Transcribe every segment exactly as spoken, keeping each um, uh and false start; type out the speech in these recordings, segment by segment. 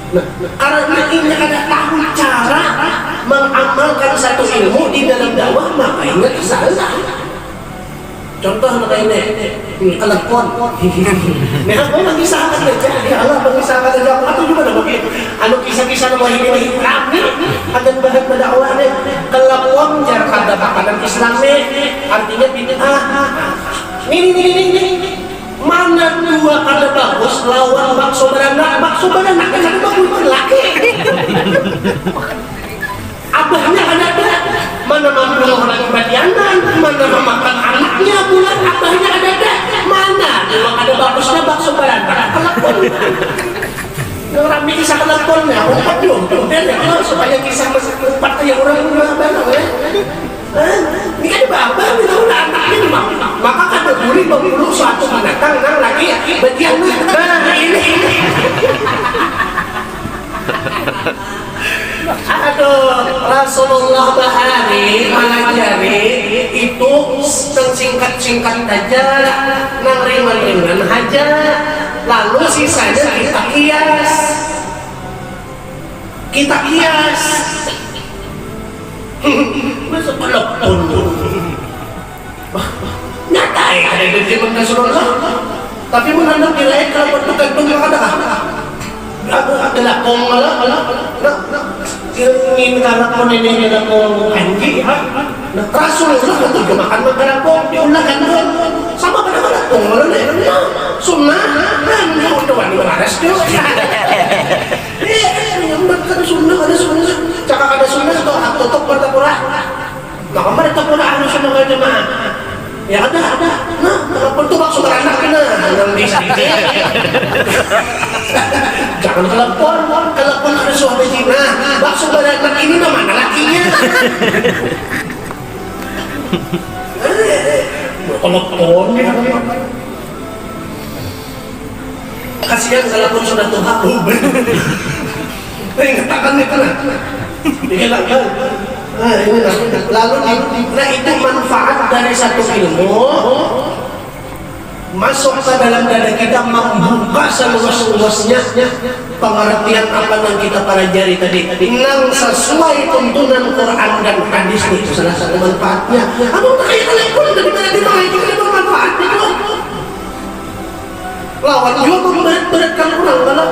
Nah, karena inya kada tahu cara mengamalkan satu ilmu di dalam dakwah, maka inya salah. Contoh nang ini, hmm, kelepon. Nah, aku mengisahkan saja, ya Allah, mengisahkan saja. Aku tuh juga nama gitu. Anu kisah-kisah nama ini nih, rame. Ada bahan berdakwah nih. Kelepon jar kada makanan Islam nih. Artinya bid'ah. Nih, nih, nih, nih, nih. Mana dua kada bagus lawan bakso beranak? Bakso beranak kan kada bagus, laki. Abahnya kada ada. Mana mampulang lagi batianan, mana memakan anaknya bulan, abahnya kada ada. Mana dua kada bagusnya bakso beranak? Kelepon. Nang rami kisah kelepon ya, umpat dulu. Kemudian ya, kalau supaya kisah masih umpat kayak orang rumah barang ya. Hah? Ini kan babah, kita udah anak ini, Mak. Maka kada boleh membunuh suatu binatang nang lagi batianan. Nah, ini, ini. Aduh, Rasulullah bahari mengajari itu nang singkat-singkat saja, nang ringan-ringan saja. Lalu sisanya kita kias. Kita kias. Masa kelepon. Wah, nyata ya, ada di zaman Rasulullah. Tapi mun handak diraih kelepon tu gantung nang ada kah? Aku ada lakong malah, malah, malah. Nah, nah, ingin kelepon ini, kelepon anji, ha? Nah, Rasulullah itu juga makan, makan lakong, diulah gantung. Sama pada lakong malah nih. Nah, sunnah, nah, nah, udah wani waras tu. Eh, yang kada sunnah, kada sunnah. Cakap kada sunnah, tuh, tutup mata kurang. Maka mereka pun ahlu sunnah wal jamaah. Ya ada, ada. Nah, kelepon tu bakso beranak kena. Nang bisa. Jangan kelepon, kelepon ada suami Cina. Bakso beranak ini nama mana lakinya? Kelepon ya. Kasihan kalau pun sudah tua. Ingatakan itu lah. Ingatakan. Nah, ini lah. Lalu di, nah, itu manfaat dari satu ilmu masuk ke dalam dada kita, membuka seluas-luasnya pengertian apa yang kita pelajari tadi, nang sesuai tuntunan Quran dan hadis. Itu salah satu manfaatnya. Apa tak kayak telepon tadi, mana di mana itu, itu manfaatnya tuh. Lawan jua memberat-beratkan urang, kalo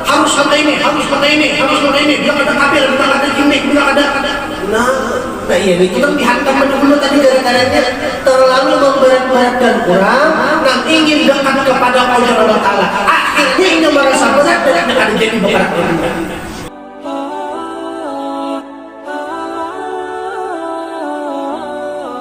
harus maka ini, harus maka ini, harus maka ini, bilang ada kafir, bilang ada jindik, bilang ada, nah, nah iya, itu kan dihantam pada guna tadi gara-garanya terlalu memberat-beratkan urang nang ingin dekat kepada Allah Taala. Akhirnya inya merasa berat dan inya kada jadi berat.